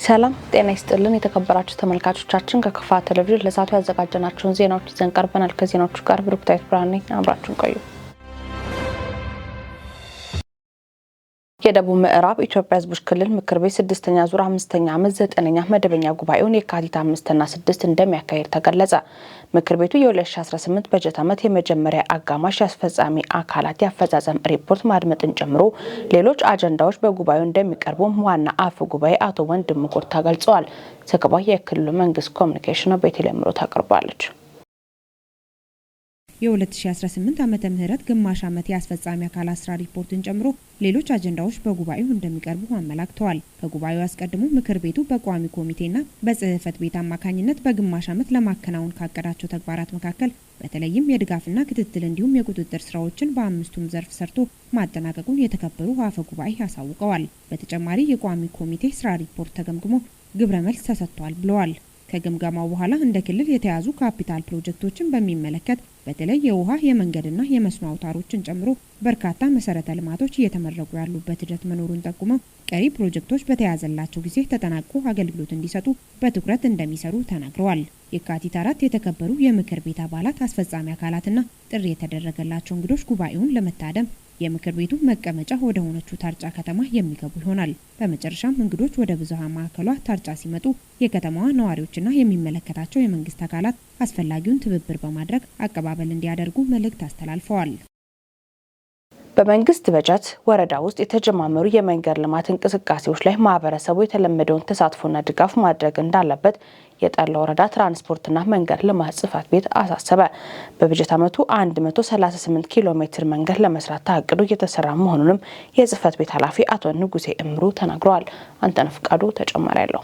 ሰላም ጤና ይስጥልን የተከበራችሁ ተመልካቾቻችን፣ ከከፋ ቴሌቪዥን ለሰዓቱ ያዘጋጀናቸውን ዜናዎች ይዘን ቀርበናል። ከዜናዎቹ ጋር ብሩክታዊት ብርሃኔ፣ አብራችሁን ቆዩ። የደቡብ ምዕራብ ኢትዮጵያ ሕዝቦች ክልል ምክር ቤት ስድስተኛ ዙር አምስተኛ ዓመት ዘጠነኛ መደበኛ ጉባኤውን የካቲት 5ና 6 እንደሚያካሂድ ተገለጸ። ምክር ቤቱ የ2018 በጀት ዓመት የመጀመሪያ አጋማሽ የአስፈጻሚ አካላት የአፈጻጸም ሪፖርት ማድመጥን ጨምሮ ሌሎች አጀንዳዎች በጉባኤው እንደሚቀርቡም ዋና አፈ ጉባኤ አቶ ወንድሙ ኮርታ ገልጸዋል። ዘገባው የክልሉ መንግስት ኮሚኒኬሽን፣ ቤተልሔም ምሮት አቅርባለች። የ2018 ዓመተ ምህረት ግማሽ ዓመት የአስፈጻሚ አካላት ስራ ሪፖርትን ጨምሮ ሌሎች አጀንዳዎች በጉባኤው እንደሚቀርቡ አመላክተዋል። ከጉባኤው አስቀድሞ ምክር ቤቱ በቋሚ ኮሚቴና በጽህፈት ቤት አማካኝነት በግማሽ ዓመት ለማከናወን ካቀዳቸው ተግባራት መካከል በተለይም የድጋፍና ክትትል እንዲሁም የቁጥጥር ስራዎችን በአምስቱም ዘርፍ ሰርቶ ማጠናቀቁን የተከበሩ አፈ ጉባኤ አሳውቀዋል። በተጨማሪ የቋሚ ኮሚቴ ስራ ሪፖርት ተገምግሞ ግብረ መልስ ተሰጥቷል ብለዋል። ከግምገማው በኋላ እንደ ክልል የተያዙ ካፒታል ፕሮጀክቶችን በሚመለከት በተለይ የውሃ፣ የመንገድና የመስኖ አውታሮችን ጨምሮ በርካታ መሰረተ ልማቶች እየተመረቁ ያሉበት ሂደት መኖሩን ጠቁመው፣ ቀሪ ፕሮጀክቶች በተያዘላቸው ጊዜ ተጠናቆ አገልግሎት እንዲሰጡ በትኩረት እንደሚሰሩ ተናግረዋል። የካቲት 4 የተከበሩ የምክር ቤት አባላት፣ አስፈጻሚ አካላትና ጥሪ የተደረገላቸው እንግዶች ጉባኤውን ለመታደም የምክር ቤቱ መቀመጫ ወደ ሆነችው ታርጫ ከተማ የሚገቡ ይሆናል። በመጨረሻም እንግዶች ወደ ብዙሃን ማዕከሏ ታርጫ ሲመጡ የከተማዋ ነዋሪዎችና የሚመለከታቸው የመንግስት አካላት አስፈላጊውን ትብብር በማድረግ አቀባበል እንዲያደርጉ መልእክት አስተላልፈዋል። በመንግስት በጀት ወረዳ ውስጥ የተጀማመሩ የመንገድ ልማት እንቅስቃሴዎች ላይ ማህበረሰቡ የተለመደውን ተሳትፎና ድጋፍ ማድረግ እንዳለበት የጠላ ወረዳ ትራንስፖርትና መንገድ ልማት ጽሕፈት ቤት አሳሰበ። በበጀት ዓመቱ 138 ኪሎ ሜትር መንገድ ለመስራት ታቅዶ እየተሰራ መሆኑንም የጽሕፈት ቤት ኃላፊ አቶ ንጉሴ እምሩ ተናግረዋል። አንተነህ ፍቃዱ ተጨማሪ አለው።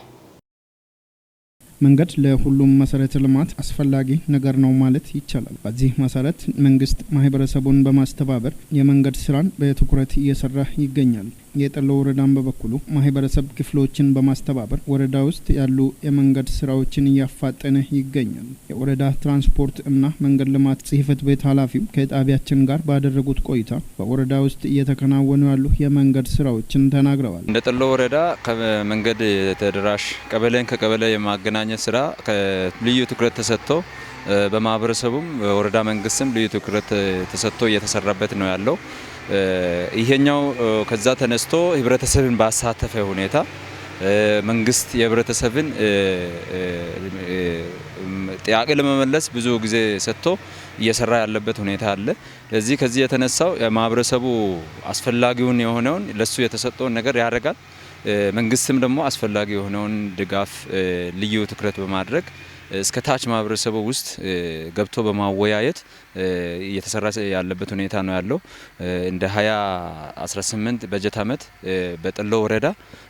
መንገድ ለሁሉም መሰረተ ልማት አስፈላጊ ነገር ነው ማለት ይቻላል። በዚህ መሰረት መንግስት ማህበረሰቡን በማስተባበር የመንገድ ስራን በትኩረት እየሰራ ይገኛል። የጠሎ ወረዳን በበኩሉ ማህበረሰብ ክፍሎችን በማስተባበር ወረዳ ውስጥ ያሉ የመንገድ ስራዎችን እያፋጠነ ይገኛል። የወረዳ ትራንስፖርት እና መንገድ ልማት ጽሕፈት ቤት ኃላፊው ከጣቢያችን ጋር ባደረጉት ቆይታ በወረዳ ውስጥ እየተከናወኑ ያሉ የመንገድ ስራዎችን ተናግረዋል። እንደ ጠሎ ወረዳ ከመንገድ ተደራሽ ቀበሌን ከቀበሌ የማገናኘት ስራ ልዩ ትኩረት ተሰጥቶ በማህበረሰቡም በወረዳ መንግስትም ልዩ ትኩረት ተሰጥቶ እየተሰራበት ነው ያለው። ይሄኛው ከዛ ተነስቶ ህብረተሰብን ባሳተፈ ሁኔታ መንግስት የህብረተሰብን ጥያቄ ለመመለስ ብዙ ጊዜ ሰጥቶ እየሰራ ያለበት ሁኔታ አለ። ለዚህ ከዚህ የተነሳው የማህበረሰቡ አስፈላጊውን የሆነውን ለሱ የተሰጠውን ነገር ያደርጋል። መንግስትም ደግሞ አስፈላጊ የሆነውን ድጋፍ ልዩ ትኩረት በማድረግ እስከ ታች ማህበረሰቡ ውስጥ ገብቶ በማወያየት እየተሰራ ያለበት ሁኔታ ነው ያለው። እንደ 2018 በጀት ዓመት በጠሎ ወረዳ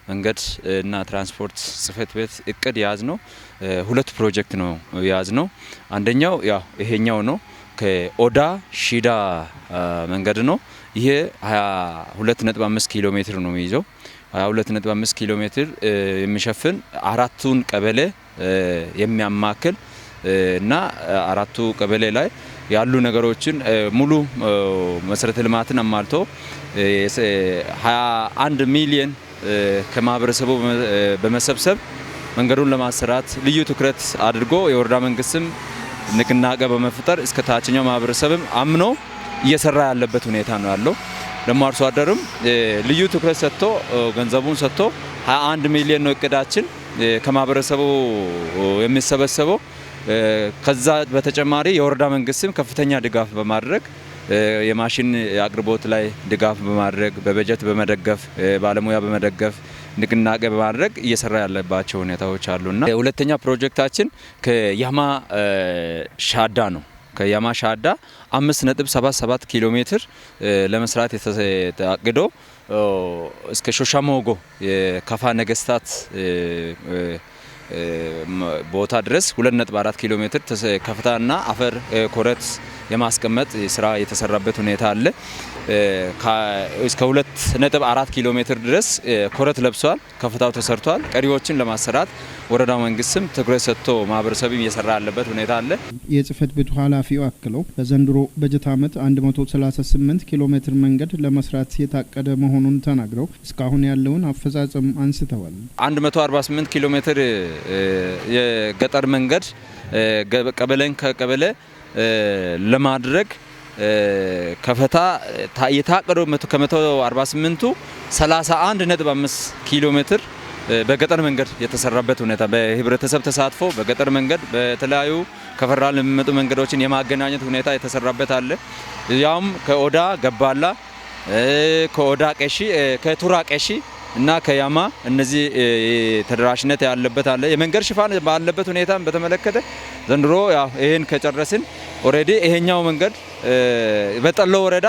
መንገድ እና ትራንስፖርት ጽሕፈት ቤት እቅድ የያዝነው ሁለት ፕሮጀክት ነው የያዝነው። አንደኛው ያው ይሄኛው ነው፣ ከኦዳ ሺዳ መንገድ ነው። ይሄ 22.5 ኪሎ ሜትር ነው የሚይዘው። 22.5 ኪሎ ሜትር የሚሸፍን፣ አራቱን ቀበሌ የሚያማክል እና አራቱ ቀበሌ ላይ ያሉ ነገሮችን ሙሉ መሰረተ ልማትን አሟልቶ 21 ሚሊየን ከማህበረሰቡ በመሰብሰብ መንገዱን ለማሰራት ልዩ ትኩረት አድርጎ የወረዳ መንግስትም ንቅናቄ በመፍጠር እስከ ታችኛው ማህበረሰብም አምኖ እየሰራ ያለበት ሁኔታ ነው ያለው። ደግሞ አርሶ አደርም ልዩ ትኩረት ሰጥቶ ገንዘቡን ሰጥቶ 21 ሚሊዮን ነው እቅዳችን ከማህበረሰቡ የሚሰበሰበው። ከዛ በተጨማሪ የወረዳ መንግስትም ከፍተኛ ድጋፍ በማድረግ፣ የማሽን አቅርቦት ላይ ድጋፍ በማድረግ፣ በበጀት በመደገፍ፣ ባለሙያ በመደገፍ፣ ንቅናቄ በማድረግ እየሰራ ያለባቸው ሁኔታዎች አሉና ሁለተኛ ፕሮጀክታችን ከያማ ሻዳ ነው። ከያማ ሻዳ 5.77 ኪሎ ሜትር ለመስራት ታቅዶ እስከ ሾሻሞጎ የካፋ ነገስታት ቦታ ድረስ 2.4 ኪሎ ሜትር ከፍታና አፈር ኮረት የማስቀመጥ ስራ የተሰራበት ሁኔታ አለ። እስከ 2.4 ኪሎ ሜትር ድረስ ኮረት ለብሷል፣ ከፍታው ተሰርቷል። ቀሪዎችን ለማሰራት ወረዳው መንግስትም ትኩረት ሰጥቶ ማህበረሰብም እየሰራ ያለበት ሁኔታ አለ። የጽህፈት ቤቱ ኃላፊው አክለው በዘንድሮ በጀት ዓመት 138 ኪሎ ሜትር መንገድ ለመስራት የታቀደ መሆኑን ተናግረው እስካሁን ያለውን አፈጻጸም አንስተዋል። 148 ኪሎ ሜትር የገጠር መንገድ ቀበሌን ከቀበሌ ለማድረግ ከፈታ የታቀደው ከ148ቱ 31.5 ኪሎ ሜትር በገጠር መንገድ የተሰራበት ሁኔታ፣ በህብረተሰብ ተሳትፎ በገጠር መንገድ በተለያዩ ከፌደራል የሚመጡ መንገዶችን የማገናኘት ሁኔታ የተሰራበት አለ። ያውም ከኦዳ ገባላ፣ ከኦዳ ቀሺ፣ ከቱራ ቀሺ እና ከያማ እነዚህ ተደራሽነት ያለበት አለ። የመንገድ ሽፋን ባለበት ሁኔታ በተመለከተ ዘንድሮ ያው ይሄን ከጨረስን already ይሄኛው መንገድ በጠሎ ወረዳ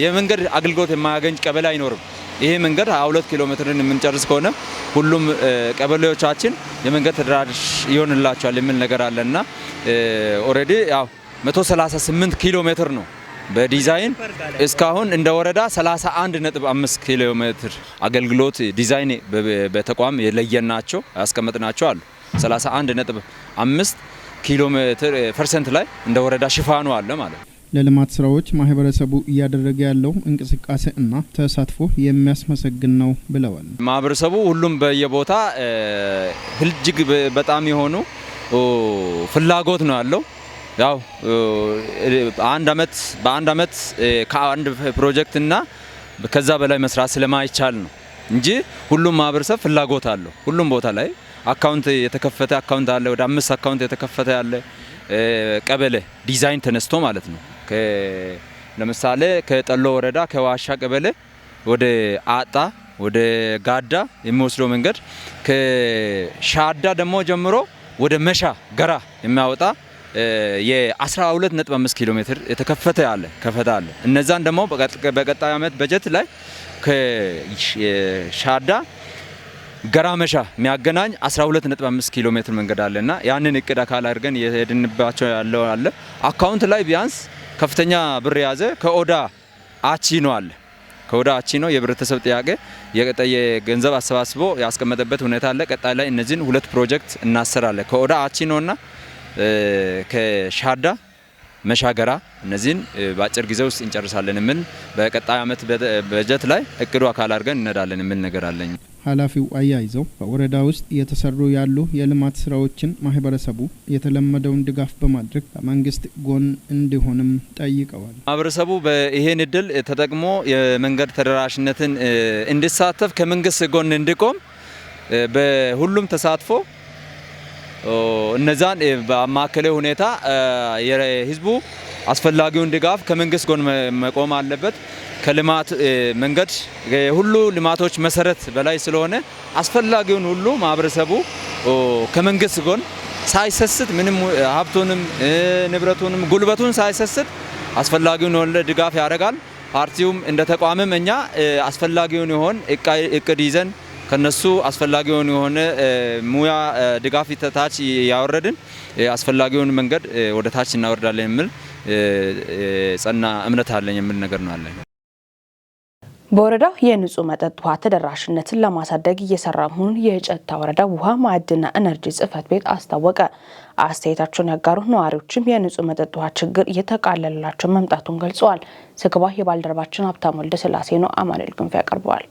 የመንገድ አገልግሎት የማያገኝ ቀበሌ አይኖርም። ይሄ መንገድ 22 ኪሎ ሜትርን የምንጨርስ ከሆነ ሁሉም ቀበሌዎቻችን የመንገድ ተደራሽ ይሆንላቸዋል የሚል ነገር አለና already ያው 138 ኪሎ ሜትር ነው በዲዛይን፣ እስካሁን እንደ ወረዳ 31.5 ኪሎ ሜትር አገልግሎት ዲዛይን በተቋም የለየናቸው ያስቀመጥናቸው አሉ። 31.5 ኪሎ ሜትር percent ላይ እንደ ወረዳ ሽፋኑ አለ ማለት ነው። ለልማት ስራዎች ማህበረሰቡ እያደረገ ያለው እንቅስቃሴ እና ተሳትፎ የሚያስመሰግን ነው ብለዋል። ማህበረሰቡ ሁሉም በየቦታ እጅግ በጣም የሆኑ ፍላጎት ነው ያለው። ያው አንድ አመት በአንድ አመት ከአንድ ፕሮጀክት እና ከዛ በላይ መስራት ስለማይቻል ነው እንጂ ሁሉም ማህበረሰብ ፍላጎት አለው። ሁሉም ቦታ ላይ account የተከፈተ account አለ። ወደ 5 account የተከፈተ ያለ ቀበሌ ዲዛይን ተነስቶ ማለት ነው። ለምሳሌ ከጠሎ ወረዳ ከዋሻ ቀበሌ ወደ አጣ ወደ ጋዳ የሚወስደው መንገድ፣ ከሻዳ ደግሞ ጀምሮ ወደ መሻ ገራ የሚያወጣ የ12.5 ኪሎ ሜትር የተከፈተ አለ ከፈታ አለ። እነዛን ደግሞ በቀጣይ አመት በጀት ላይ ከሻዳ ገራ መሻ የሚያገናኝ 12.5 ኪሎ ሜትር መንገድ አለና ያንን እቅድ አካል አድርገን የሄድንባቸው ያለው አለ። Account ላይ ቢያንስ ከፍተኛ ብር የያዘ ከኦዳ አቺ ነው አለ። ከኦዳ አቺ ነው የህብረተሰብ ጥያቄ የገንዘብ አሰባስቦ ያስቀመጠበት ሁኔታ አለ። ቀጣይ ላይ እነዚህን ሁለት ፕሮጀክት እናሰራለን። ከኦዳ አቺ ነውና ከሻዳ መሻገራ እነዚህን በአጭር ጊዜ ውስጥ እንጨርሳለን የሚል፣ በቀጣይ አመት በጀት ላይ እቅዱ አካል አድርገን እንሄዳለን የሚል ነገር አለኝ። ኃላፊው አያይዘው በወረዳ ውስጥ እየተሰሩ ያሉ የልማት ስራዎችን ማህበረሰቡ የተለመደውን ድጋፍ በማድረግ ከመንግስት ጎን እንዲሆንም ጠይቀዋል። ማህበረሰቡ ይሄን እድል ተጠቅሞ የመንገድ ተደራሽነትን እንዲሳተፍ፣ ከመንግስት ጎን እንዲቆም፣ በሁሉም ተሳትፎ እነዛን በማከለ ሁኔታ የህዝቡ አስፈላጊውን ድጋፍ ከመንግስት ጎን መቆም አለበት። ከልማት መንገድ ሁሉ ልማቶች መሰረት በላይ ስለሆነ አስፈላጊውን ሁሉ ማህበረሰቡ ከመንግስት ጎን ሳይሰስት፣ ምንም ሀብቱንም ንብረቱንም ጉልበቱን ሳይሰስት አስፈላጊውን የሆነ ድጋፍ ያደርጋል። ፓርቲውም እንደ ተቋምም እኛ አስፈላጊውን የሆን እቅድ ይዘን ከነሱ አስፈላጊውን የሆነ ሙያ ድጋፍ ታች ያወረድን አስፈላጊውን መንገድ ወደ ታች እናወርዳለን የሚል ጸና እምነት አለኝ የሚል ነገር ነው አለኝ። በወረዳው የንጹህ መጠጥ ውሃ ተደራሽነትን ለማሳደግ እየሰራ መሆኑን የጨታ ወረዳ ውሃ ማዕድንና ኢነርጂ ጽሕፈት ቤት አስታወቀ። አስተያየታቸውን ያጋሩ ነዋሪዎችም የንጹህ መጠጥ ውሃ ችግር እየተቃለለላቸው መምጣቱን ገልጸዋል። ዘገባ የባልደረባችን ሀብታሙ ወልደ ስላሴ ነው። አማኑኤል ክንፍ ያቀርበዋል።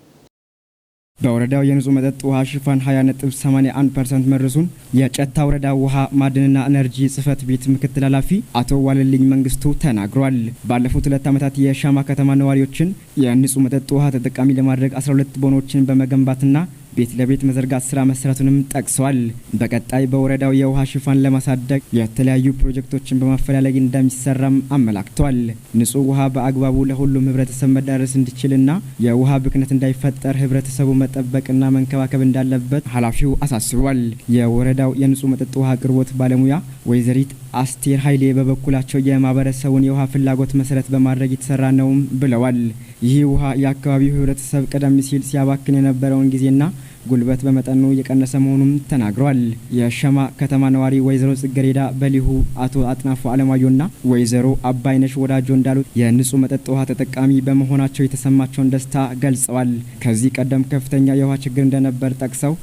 በወረዳው የንጹህ መጠጥ ውሃ ሽፋን 20.81% መድረሱን የጨታ ወረዳ ውሃ ማዕድንና ኢነርጂ ጽሕፈት ቤት ምክትል ኃላፊ አቶ ዋለልኝ መንግስቱ ተናግሯል። ባለፉት 2 ዓመታት የሻማ ከተማ ነዋሪዎችን የንጹህ መጠጥ ውሃ ተጠቃሚ ለማድረግ 12 ቦኖችን በመገንባትና ቤት ለቤት መዘርጋት ስራ መሰራቱንም ጠቅሰዋል። በቀጣይ በወረዳው የውሃ ሽፋን ለማሳደግ የተለያዩ ፕሮጀክቶችን በማፈላለግ እንደሚሰራም አመላክተዋል። ንጹህ ውሃ በአግባቡ ለሁሉም ህብረተሰብ መዳረስ እንዲችልና የውሃ ብክነት እንዳይፈጠር ህብረተሰቡ መጠበቅና መንከባከብ እንዳለበት ኃላፊው አሳስቧል። የወረዳው የንጹህ መጠጥ ውሃ አቅርቦት ባለሙያ ወይዘሪት አስቴር ኃይሌ በበኩላቸው የማህበረሰቡን የውሃ ፍላጎት መሰረት በማድረግ የተሰራ ነውም ብለዋል። ይህ ውሃ የአካባቢው ህብረተሰብ ቀደም ሲል ሲያባክን የነበረውን ጊዜና ጉልበት በመጠኑ የቀነሰ መሆኑም ተናግረዋል። የሸማ ከተማ ነዋሪ ወይዘሮ ጽጌረዳ በሊሁ፣ አቶ አጥናፉ አለማዮና ወይዘሮ አባይነሽ ወዳጆ እንዳሉት የንጹህ መጠጥ ውሃ ተጠቃሚ በመሆናቸው የተሰማቸውን ደስታ ገልጸዋል። ከዚህ ቀደም ከፍተኛ የውሃ ችግር እንደነበር ጠቅሰው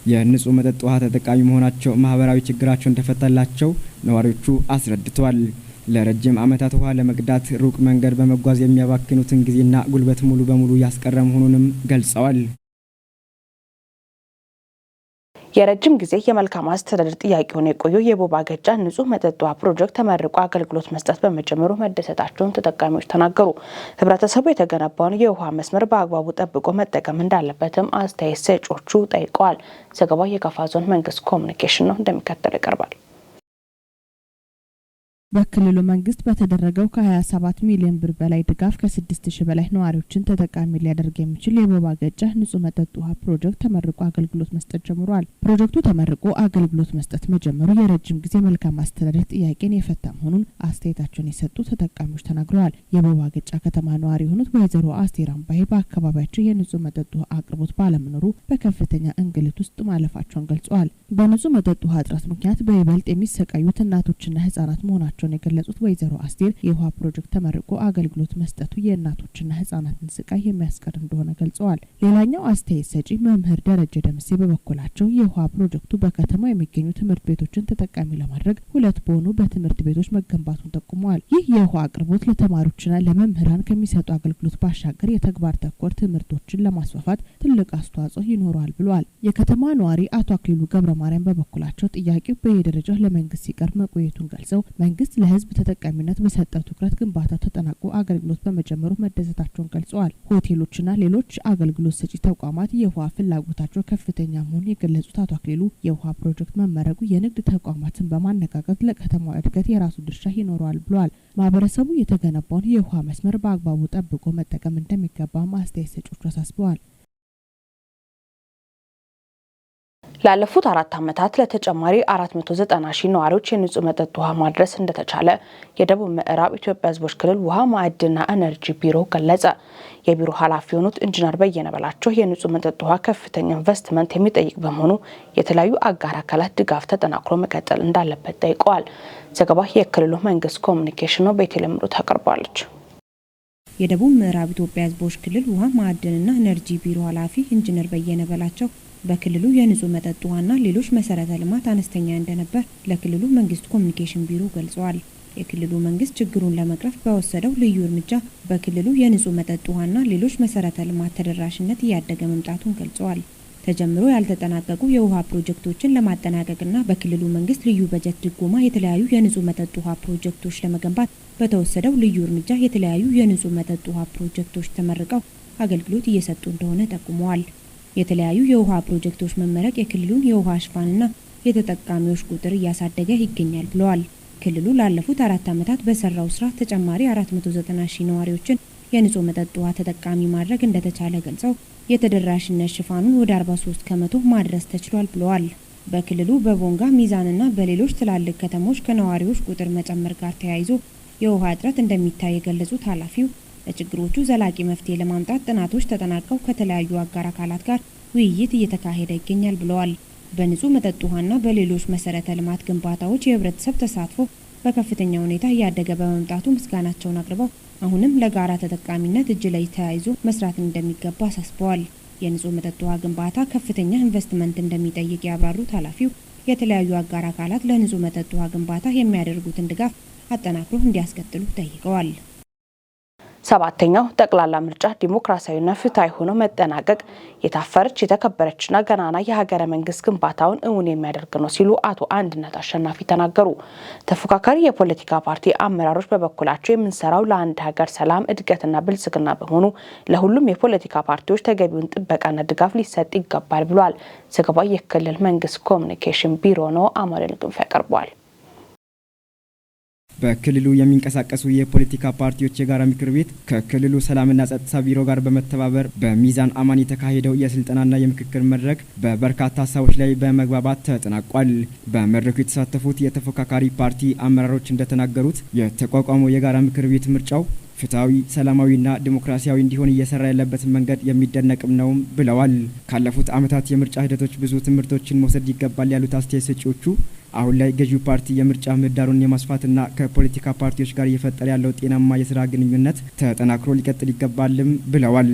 የንጹህ መጠጥ ውሃ ተጠቃሚ መሆናቸው ማህበራዊ ችግራቸው እንደፈታላቸው ነዋሪዎቹ አስረድተዋል። ለረጅም ዓመታት ውሃ ለመቅዳት ሩቅ መንገድ በመጓዝ የሚያባክኑትን ጊዜና ጉልበት ሙሉ በሙሉ ያስቀረ መሆኑንም ገልጸዋል። የረጅም ጊዜ የመልካም አስተዳደር ጥያቄ ሆኖ የቆየው የቦባ ገጫ ንጹህ መጠጥ ውሃ ፕሮጀክት ተመርቆ አገልግሎት መስጠት በመጀመሩ መደሰታቸውን ተጠቃሚዎች ተናገሩ። ህብረተሰቡ የተገነባውን የውሃ መስመር በአግባቡ ጠብቆ መጠቀም እንዳለበትም አስተያየት ሰጪዎቹ ጠይቀዋል። ዘገባው የከፋ ዞን መንግስት ኮሚኒኬሽን ነው፣ እንደሚከተለው ይቀርባል። በክልሉ መንግስት በተደረገው ከ27 ሚሊዮን ብር በላይ ድጋፍ ከ6 ሺህ በላይ ነዋሪዎችን ተጠቃሚ ሊያደርግ የሚችል የቦባ ገጫ ንጹህ መጠጥ ውሃ ፕሮጀክት ተመርቆ አገልግሎት መስጠት ጀምሯል። ፕሮጀክቱ ተመርቆ አገልግሎት መስጠት መጀመሩ የረጅም ጊዜ መልካም አስተዳደር ጥያቄን የፈታ መሆኑን አስተያየታቸውን የሰጡ ተጠቃሚዎች ተናግረዋል። የቦባ ገጫ ከተማ ነዋሪ የሆኑት ወይዘሮ አስቴር አምባዬ በአካባቢያቸው የንጹህ መጠጥ ውሃ አቅርቦት ባለመኖሩ በከፍተኛ እንግልት ውስጥ ማለፋቸውን ገልጸዋል። በንጹህ መጠጥ ውሃ እጥረት ምክንያት በይበልጥ የሚሰቃዩት እናቶችና ህጻናት መሆናቸውን የገለጹት ወይዘሮ አስቴር የውሃ ፕሮጀክት ተመርቆ አገልግሎት መስጠቱ የእናቶችና ህጻናትን ስቃይ የሚያስቀር እንደሆነ ገልጸዋል። ሌላኛው አስተያየት ሰጪ መምህር ደረጀ ደምሴ በበኩላቸው የውሃ ፕሮጀክቱ በከተማው የሚገኙ ትምህርት ቤቶችን ተጠቃሚ ለማድረግ ሁለት በሆኑ በትምህርት ቤቶች መገንባቱን ጠቁመዋል። ይህ የውሃ አቅርቦት ለተማሪዎችና ለመምህራን ከሚሰጡ አገልግሎት ባሻገር የተግባር ተኮር ትምህርቶችን ለማስፋፋት ትልቅ አስተዋጽኦ ይኖረዋል ብለዋል። የከተማ ነዋሪ አቶ አክሊሉ ገብረ ማርያም በበኩላቸው ጥያቄው በየደረጃው ለመንግስት ሲቀርብ መቆየቱን ገልጸው መንግስት ለህዝብ ተጠቃሚነት በሰጠው ትኩረት ግንባታው ተጠናቆ አገልግሎት በመጀመሩ መደሰታቸውን ገልጸዋል። ሆቴሎችና ሌሎች አገልግሎት ሰጪ ተቋማት የውሃ ፍላጎታቸው ከፍተኛ መሆኑን የገለጹት አቶ አክሊሉ የውሃ ፕሮጀክት መመረቁ የንግድ ተቋማትን በማነቃቃት ለከተማዋ እድገት የራሱ ድርሻ ይኖረዋል ብለዋል። ማህበረሰቡ የተገነባውን የውሃ መስመር በአግባቡ ጠብቆ መጠቀም እንደሚገባ አስተያየት ሰጪዎቹ አሳስበዋል። ላለፉት 4 ዓመታት ለተጨማሪ 490 ሺህ ነዋሪዎች የንጹህ መጠጥ ውሃ ማድረስ እንደተቻለ የደቡብ ምዕራብ ኢትዮጵያ ሕዝቦች ክልል ውሃ ማዕድንና ኤነርጂ ቢሮ ገለጸ። የቢሮ ኃላፊ የሆኑት ኢንጂነር በየነ በላቸው የንጹህ መጠጥ ውሃ ከፍተኛ ኢንቨስትመንት የሚጠይቅ በመሆኑ የተለያዩ አጋር አካላት ድጋፍ ተጠናክሮ መቀጠል እንዳለበት ጠይቀዋል። ዘገባው የክልሉ መንግስት ኮሚኒኬሽን ነው። ቤተልሔም ታቀርባለች። የደቡብ ምዕራብ ኢትዮጵያ ሕዝቦች ክልል ውሃ ማዕድንና ኤነርጂ ቢሮ ኃላፊ ኢንጂነር በየነ በላቸው በክልሉ የንጹህ መጠጥ ውሃና ሌሎች መሰረተ ልማት አነስተኛ እንደነበር ለክልሉ መንግስት ኮሚኒኬሽን ቢሮ ገልጸዋል። የክልሉ መንግስት ችግሩን ለመቅረፍ በወሰደው ልዩ እርምጃ በክልሉ የንጹህ መጠጥ ውሃና ሌሎች መሰረተ ልማት ተደራሽነት እያደገ መምጣቱን ገልጸዋል። ተጀምሮ ያልተጠናቀቁ የውሃ ፕሮጀክቶችን ለማጠናቀቅና በክልሉ መንግስት ልዩ በጀት ድጎማ የተለያዩ የንጹህ መጠጥ ውሃ ፕሮጀክቶች ለመገንባት በተወሰደው ልዩ እርምጃ የተለያዩ የንጹህ መጠጥ ውሃ ፕሮጀክቶች ተመርቀው አገልግሎት እየሰጡ እንደሆነ ጠቁመዋል። የተለያዩ የውሃ ፕሮጀክቶች መመረቅ የክልሉን የውሃ ሽፋንና የተጠቃሚዎች ቁጥር እያሳደገ ይገኛል ብለዋል። ክልሉ ላለፉት 4 ዓመታት በሰራው ስራ ተጨማሪ 490 ሺህ ነዋሪዎችን የንጹህ መጠጥ ውሃ ተጠቃሚ ማድረግ እንደተቻለ ገልጸው የተደራሽነት ሽፋኑን ወደ 43% ማድረስ ተችሏል ብለዋል። በክልሉ በቦንጋ፣ ሚዛንና በሌሎች ትላልቅ ከተሞች ከነዋሪዎች ቁጥር መጨመር ጋር ተያይዞ የውሃ እጥረት እንደሚታይ የገለጹት ኃላፊው ለችግሮቹ ዘላቂ መፍትሄ ለማምጣት ጥናቶች ተጠናቀው ከተለያዩ አጋር አካላት ጋር ውይይት እየተካሄደ ይገኛል ብለዋል። በንጹህ መጠጥ ውሃና በሌሎች መሰረተ ልማት ግንባታዎች የህብረተሰብ ተሳትፎ በከፍተኛ ሁኔታ እያደገ በመምጣቱ ምስጋናቸውን አቅርበው አሁንም ለጋራ ተጠቃሚነት እጅ ለእጅ ተያይዞ መስራት እንደሚገባ አሳስበዋል። የንጹህ መጠጥ ውሃ ግንባታ ከፍተኛ ኢንቨስትመንት እንደሚጠይቅ ያብራሩት ኃላፊው የተለያዩ አጋር አካላት ለንጹህ መጠጥ ውሃ ግንባታ የሚያደርጉትን ድጋፍ አጠናክሮ እንዲያስቀጥሉ ጠይቀዋል። ሰባተኛው ጠቅላላ ምርጫ ዲሞክራሲያዊና ፍትሐዊ ሆኖ መጠናቀቅ የታፈረች፣ የተከበረችና ገናና የሀገረ መንግስት ግንባታውን እውን የሚያደርግ ነው ሲሉ አቶ አንድነት አሸናፊ ተናገሩ። ተፎካካሪ የፖለቲካ ፓርቲ አመራሮች በበኩላቸው የምንሰራው ለአንድ ሀገር ሰላም፣ እድገትና ብልጽግና በመሆኑ ለሁሉም የፖለቲካ ፓርቲዎች ተገቢውን ጥበቃና ድጋፍ ሊሰጥ ይገባል ብሏል። ዘገባው የክልል መንግስት ኮሚኒኬሽን ቢሮ ነው። አማኑኤል ክንፈ ያቀርበዋል። በክልሉ የሚንቀሳቀሱ የፖለቲካ ፓርቲዎች የጋራ ምክር ቤት ከክልሉ ሰላምና ጸጥታ ቢሮ ጋር በመተባበር በሚዛን አማን የተካሄደው የስልጠናና የምክክር መድረክ በበርካታ ሀሳቦች ላይ በመግባባት ተጠናቋል። በመድረኩ የተሳተፉት የተፎካካሪ ፓርቲ አመራሮች እንደተናገሩት የተቋቋመው የጋራ ምክር ቤት ምርጫው ፍትሐዊ፣ ሰላማዊና ዲሞክራሲያዊ እንዲሆን እየሰራ ያለበትን መንገድ የሚደነቅም ነው ብለዋል። ካለፉት ዓመታት የምርጫ ሂደቶች ብዙ ትምህርቶችን መውሰድ ይገባል ያሉት አስተያየት ሰጪዎቹ አሁን ላይ ገዢው ፓርቲ የምርጫ ምህዳሩን የማስፋትና ከፖለቲካ ፓርቲዎች ጋር እየፈጠረ ያለው ጤናማ የስራ ግንኙነት ተጠናክሮ ሊቀጥል ይገባልም ብለዋል።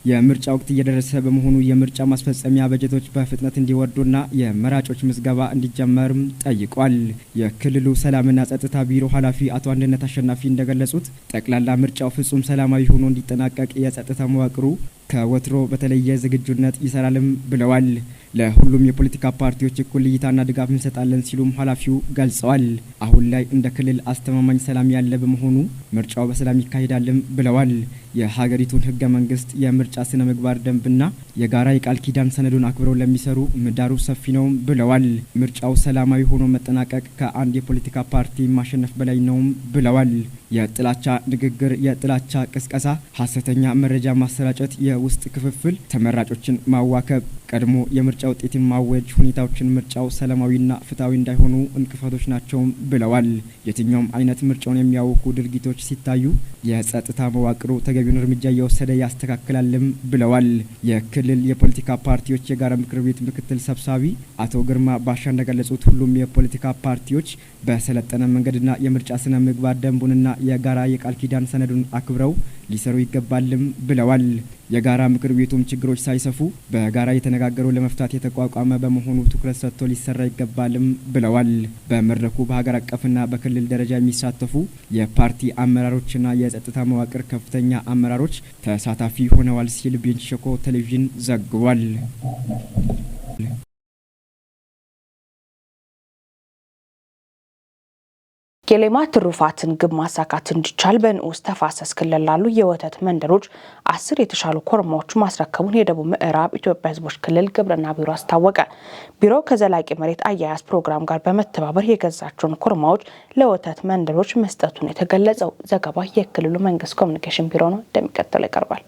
የምርጫ ወቅት እየደረሰ በመሆኑ የምርጫ ማስፈጸሚያ በጀቶች በፍጥነት እንዲወርዱና የመራጮች ምዝገባ እንዲጀመርም ጠይቋል። የክልሉ ሰላምና ጸጥታ ቢሮ ኃላፊ አቶ አንድነት አሸናፊ እንደገለጹት ጠቅላላ ምርጫው ፍጹም ሰላማዊ ሆኖ እንዲጠናቀቅ የጸጥታ መዋቅሩ ከወትሮ በተለየ ዝግጁነት ይሰራልም ብለዋል። ለሁሉም የፖለቲካ ፓርቲዎች እኩል እይታና ድጋፍ እንሰጣለን ሲሉም ኃላፊው ገልጸዋል። አሁን ላይ እንደ ክልል አስተማማኝ ሰላም ያለ በመሆኑ ምርጫው በሰላም ይካሄዳልም ብለዋል። የሀገሪቱን ሕገ መንግስት፣ የምርጫ ስነ ምግባር ደንብና የጋራ የቃል ኪዳን ሰነዱን አክብረው ለሚሰሩ ምህዳሩ ሰፊ ነው ብለዋል። ምርጫው ሰላማዊ ሆኖ መጠናቀቅ ከአንድ የፖለቲካ ፓርቲ ማሸነፍ በላይ ነውም ብለዋል። የጥላቻ ንግግር፣ የጥላቻ ቅስቀሳ፣ ሀሰተኛ መረጃ ማሰራጨት፣ የውስጥ ክፍፍል፣ ተመራጮችን ማዋከብ፣ ቀድሞ የምርጫ ውጤትን ማወጅ ሁኔታዎችን ምርጫው ሰላማዊና ፍትሐዊ እንዳይሆኑ እንቅፋቶች ናቸው ብለዋል። የትኛውም አይነት ምርጫውን የሚያውኩ ድርጊቶች ሲታዩ የጸጥታ መዋቅሩ ተገቢውን እርምጃ እየወሰደ ያስተካክላልም ብለዋል። የክልል የፖለቲካ ፓርቲዎች የጋራ ምክር ቤት ምክትል ሰብሳቢ አቶ ግርማ ባሻ እንደገለጹት ሁሉም የፖለቲካ ፓርቲዎች በሰለጠነ መንገድና የምርጫ ስነ ምግባር ደንቡንና የጋራ የቃል ኪዳን ሰነዱን አክብረው ሊሰሩ ይገባልም ብለዋል። የጋራ ምክር ቤቱም ችግሮች ሳይሰፉ በጋራ የተነጋገሩ ለመፍታት የተቋቋመ በመሆኑ ትኩረት ሰጥቶ ሊሰራ ይገባልም ብለዋል። በመድረኩ በሀገር አቀፍና በክልል ደረጃ የሚሳተፉ የፓርቲ አመራሮችና የጸጥታ መዋቅር ከፍተኛ አመራሮች ተሳታፊ ሆነዋል ሲል ቤንች ሸኮ ቴሌቪዥን ዘግቧል። የሌማት ትሩፋትን ግብ ማሳካት እንዲቻል በንዑስ ተፋሰስ ክልል ላሉ የወተት መንደሮች 10 የተሻሉ ኮርማዎች ማስረከቡን የደቡብ ምዕራብ ኢትዮጵያ ሕዝቦች ክልል ግብርና ቢሮ አስታወቀ። ቢሮው ከዘላቂ መሬት አያያዝ ፕሮግራም ጋር በመተባበር የገዛቸውን ኮርማዎች ለወተት መንደሮች መስጠቱን የተገለጸው ዘገባ የክልሉ መንግስት ኮሚኒኬሽን ቢሮ ነው፣ እንደሚከተለው ይቀርባል።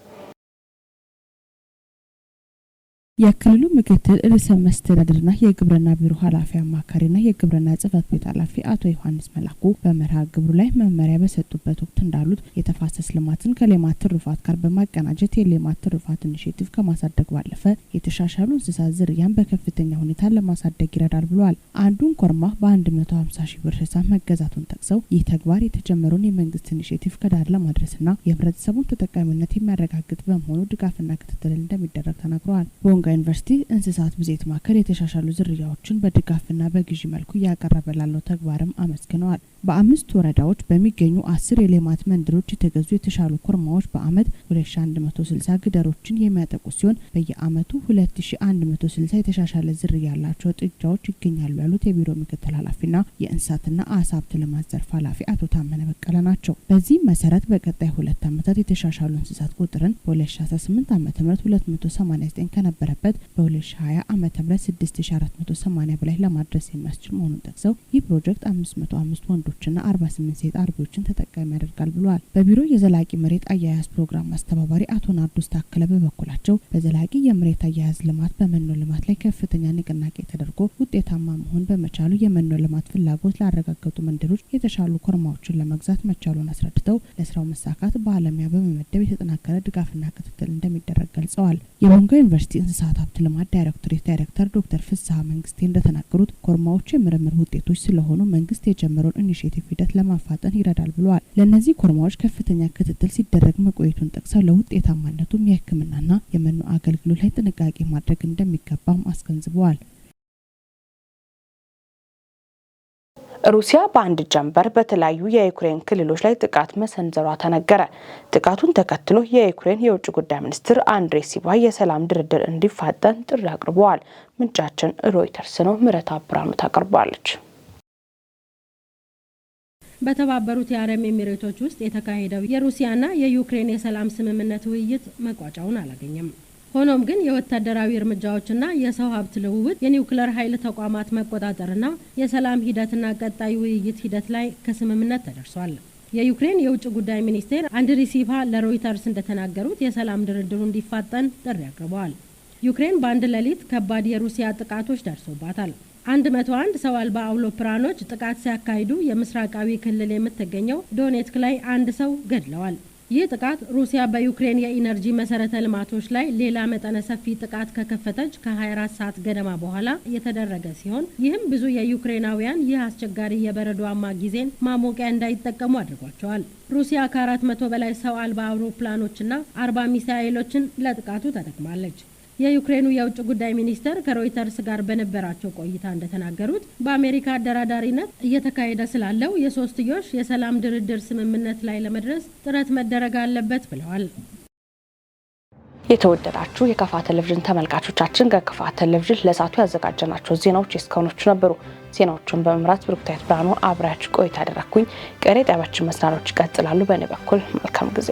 የክልሉ ምክትል ርዕሰ መስተዳድርና የግብርና ቢሮ ኃላፊ አማካሪና የግብርና ጽሕፈት ቤት ኃላፊ አቶ ዮሐንስ መላኩ በመርሃ ግብሩ ላይ መመሪያ በሰጡበት ወቅት እንዳሉት የተፋሰስ ልማትን ከሌማት ትሩፋት ጋር በማቀናጀት የሌማት ትሩፋት ኢኒሼቲቭ ከማሳደግ ባለፈ የተሻሻሉ እንስሳት ዝርያን በከፍተኛ ሁኔታ ለማሳደግ ይረዳል ብለዋል። አንዱን ኮርማ በ150 ሺህ ብር ሂሳብ መገዛቱን ጠቅሰው ይህ ተግባር የተጀመረውን የመንግስት ኢኒሼቲቭ ከዳር ለማድረስና የህብረተሰቡን ተጠቃሚነት የሚያረጋግጥ በመሆኑ ድጋፍና ክትትል እንደሚደረግ ተናግረዋል። በቦንጋ ዩኒቨርሲቲ እንስሳት ብዜት ማዕከል የተሻሻሉ ዝርያዎችን በድጋፍና በግዢ መልኩ እያቀረበ ላለው ተግባርም አመስግነዋል። በ5 ወረዳዎች በሚገኙ 10 የሌማት መንደሮች የተገዙ የተሻሉ ኮርማዎች በአመት 2160 ግደሮችን የሚያጠቁ ሲሆን በየአመቱ 2160 የተሻሻለ ዝርያ ያላቸው ጥጃዎች ይገኛሉ ያሉት የቢሮ ምክትል ኃላፊና የእንስሳትና አሳ ሀብት ልማት ዘርፍ ኃላፊ አቶ ታመነ በቀለ ናቸው። በዚህ መሰረት በቀጣይ 2 ዓመታት የተሻሻሉ እንስሳት ቁጥርን በ2018 ዓ.ም 289 ከነበረበት በ2020 ዓ.ም 6480 በላይ ለማድረስ የሚያስችል መሆኑን ጠቅሰው ይህ ፕሮጀክት 505 ወንዶችና 48 ሴት አርቢዎችን ተጠቃሚ ያደርጋል ብለዋል። በቢሮ የዘላቂ መሬት አያያዝ ፕሮግራም አስተባባሪ አቶ ናርዶስ ታከለ በበኩላቸው በዘላቂ የመሬት አያያዝ ልማት በመኖ ልማት ላይ ከፍተኛ ንቅናቄ ተደርጎ ውጤታማ መሆን በመቻሉ የመኖ ልማት ፍላጎት ላረጋገጡ መንደሮች የተሻሉ ኮርማዎችን ለመግዛት መቻሉን አስረድተው ለስራው መሳካት ባለሙያ በመመደብ የተጠናከረ ድጋፍና ክትትል እንደሚደረግ ገልጸዋል። የቦንጋ ዩኒቨርሲቲ እንስሳት ሀብት ልማት ዳይሬክቶሬት ዳይሬክተር ዶክተር ፍስሐ መንግስቴ እንደተናገሩት ኮርማዎቹ የምርምር ውጤቶች ስለሆኑ መንግስት የጀመረውን ኢኒሼቲቭ ሂደት ለማፋጠን ይረዳል ብለዋል። ለእነዚህ ኮርማዎች ከፍተኛ ክትትል ሲደረግ መቆየቱን ጠቅሰው ለውጤታማነቱም የሕክምናና የመኖ አገልግሎት ላይ ጥንቃቄ ማድረግ እንደሚገባም አስገንዝበዋል። ሩሲያ በአንድ ጀንበር በተለያዩ የዩክሬን ክልሎች ላይ ጥቃት መሰንዘሯ ተነገረ። ጥቃቱን ተከትሎ የዩክሬን የውጭ ጉዳይ ሚኒስትር አንድሬ ሲባ የሰላም ድርድር እንዲፋጠን ጥሪ አቅርበዋል። ምንጫችን ሮይተርስ ነው። ምህረት ብርሃኑ ታቀርበዋለች። በተባበሩት የአረብ ኤሚሬቶች ውስጥ የተካሄደው የሩሲያና የዩክሬን የሰላም ስምምነት ውይይት መቋጫውን አላገኘም። ሆኖም ግን የወታደራዊ እርምጃዎችና የሰው ሀብት ልውውጥ፣ የኒውክሌር ኃይል ተቋማት መቆጣጠርና የሰላም ሂደትና ቀጣይ ውይይት ሂደት ላይ ከስምምነት ተደርሷል። የዩክሬን የውጭ ጉዳይ ሚኒስቴር አንድሪ ሲባ ለሮይተርስ እንደተናገሩት የሰላም ድርድሩ እንዲፋጠን ጥሪ አቅርበዋል። ዩክሬን በአንድ ሌሊት ከባድ የሩሲያ ጥቃቶች ደርሶባታል። 101 ሰው አልባ አውሮፕላኖች ጥቃት ሲያካሂዱ የምስራቃዊ ክልል የምትገኘው ዶኔትስክ ላይ አንድ ሰው ገድለዋል። ይህ ጥቃት ሩሲያ በዩክሬን የኢነርጂ መሰረተ ልማቶች ላይ ሌላ መጠነ ሰፊ ጥቃት ከከፈተች ከ24 ሰዓት ገደማ በኋላ የተደረገ ሲሆን፣ ይህም ብዙ የዩክሬናውያን ይህ አስቸጋሪ የበረዷማ ጊዜን ማሞቂያ እንዳይጠቀሙ አድርጓቸዋል። ሩሲያ ከ400 በላይ ሰው አልባ አውሮፕላኖችና 40 ሚሳኤሎችን ለጥቃቱ ተጠቅማለች። የዩክሬኑ የውጭ ጉዳይ ሚኒስተር ከሮይተርስ ጋር በነበራቸው ቆይታ እንደተናገሩት፣ በአሜሪካ አደራዳሪነት እየተካሄደ ስላለው የሶስትዮሽ የሰላም ድርድር ስምምነት ላይ ለመድረስ ጥረት መደረግ አለበት ብለዋል። የተወደዳችሁ የካፋ ቴሌቪዥን ተመልካቾቻችን፣ ከካፋ ቴሌቪዥን ለሰዓቱ ያዘጋጀናቸው ዜናዎች እስካሁኖቹ ነበሩ። ዜናዎቹን በመምራት ብሩክታዊት ብርሃኑ አብሬያችሁ ቆይታ ያደረግኩኝ። ቀሪ ጣቢያችን መሰናዶዎች ይቀጥላሉ። በእኔ በኩል መልካም ጊዜ።